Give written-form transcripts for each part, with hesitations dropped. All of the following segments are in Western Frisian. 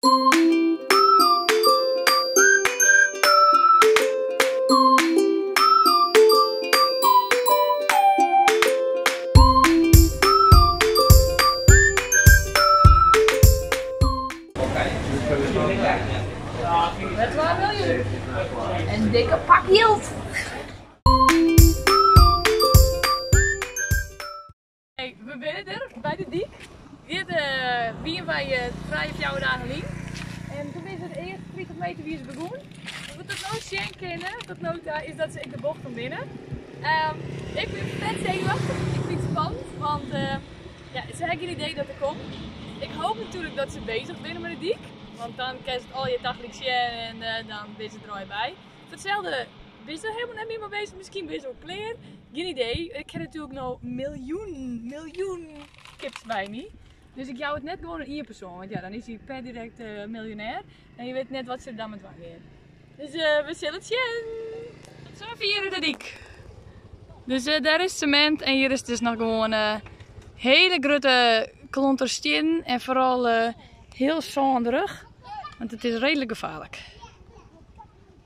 Met 2 miljoen. Een dikke pak jild. Hey, we binne der by de dyk. Dit wiene wy 3, 4 dagen lyn. En toen is het eerste 30 meter wie ze begonnen. Wat we no sjen kinne, tot no ta, is dat se ek de bocht om binne. Ik bin fet senuwachtich. Ik fyn it spannend, want ja, se ha gjin idee dat ik kom. Ik hoop natuerlik dat se beuzich binne mei de dyk, want dan kinst it allegear tagelyk sjen en dan binne se der al by. Foar itselde binne se der hielendal net mear mei beuzich, miskien binne se al klear. Gjin idee. Ik ha natuerlik no miljoenen, miljoenen kips by my. Dus ik jou it net gewoan oan ien persoan, want ja, dan is hy per direkt miljonêr. En je witte net wat se der dan mei dwaan gean. Dus we sille it sjen. Tot safier de dyk. Dus dêr is semint en hjir is dus noch gewoan hiele grutte klonter stiennen en foaral hiel sânderich, want it is reedlik gefaarlik.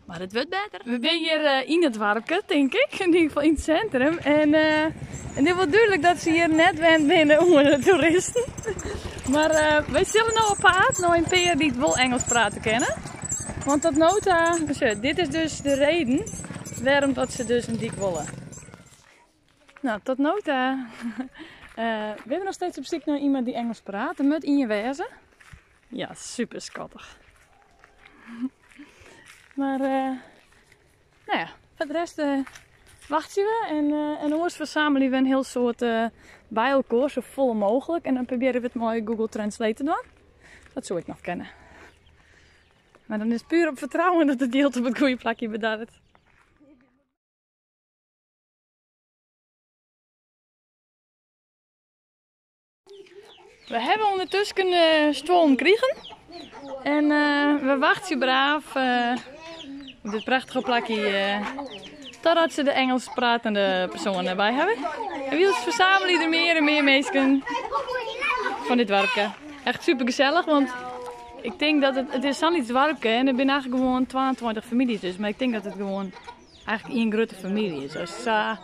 Mar it wurdt better. We binne hjir yn it doarpke, tink ik. Yn ieder gefal yn it sintrum. En it is wol dúdlik dat se hjir net wend binne oan de toeristen. Mar wy sille no op paad nei in pear dy't wol Ingelsk prate kinne. Want tot no ta, sjoch, dit is dus de reden wêrom dat se dus in dyk wolle. Nou, tot no ta binne we noch steeds op syk nei iemand dy't Ingelsk praat. Der moat ien wêze. Ja, super skattich. Mar nou ja, foar de rest wachtsje we en oars fersamelje we in hiel soad by elkoar, sa folle mooglik. En dan probearje we it mei Google Translate te dwaan. Dat soe ik noch kinne. Mar dan is it puer op fertrouwen dat it jild op it goede plakje bedarret. We hawwe ûndertusken stuollen krigen. En we wachtsje braaf op dit prachtige plakje totdat se de Ingelsk pratende persoan derby hawwe. En wylst fersamelje der mear en mear minsken fan dit doarpke. Echt super gesellich, want ik tink dat it is sa'n lyts doarpke en der binne eigentlik gewoan 22 famyljes dus, mar ik tink dat it gewoan eigentlik ien grutte famylje is. As sa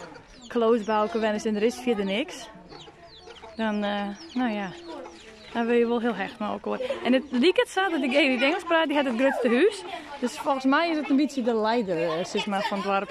close by elkoar wennest en der is fierder niks, dan, nou ja, dan wurde je wol hiel hecht mei elkoar. En it liket sa dat degene dy't Ingelsk praat, dy hat it grutste hûs. Dus folgens my is it in bytsje de lieder, sis mar, fan it doarp.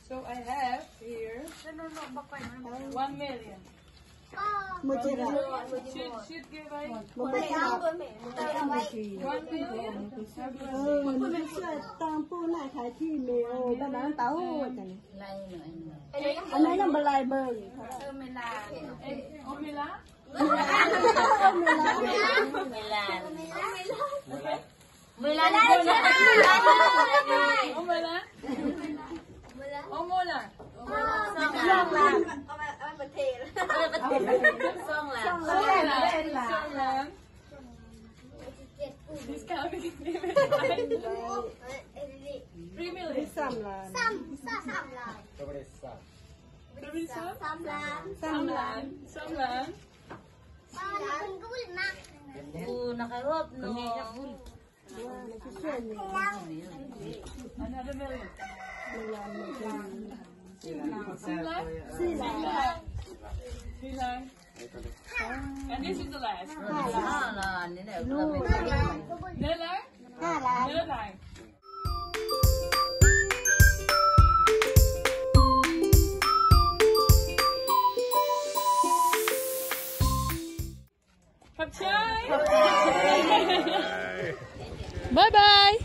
So I have here 1 million. Should give I 1 million? Omela? Omela? Omola? Omola. He's counting. 3 million. Samlan. Samlan. Another million. Sila. And this is the last. Nella? Nella. Bye bye.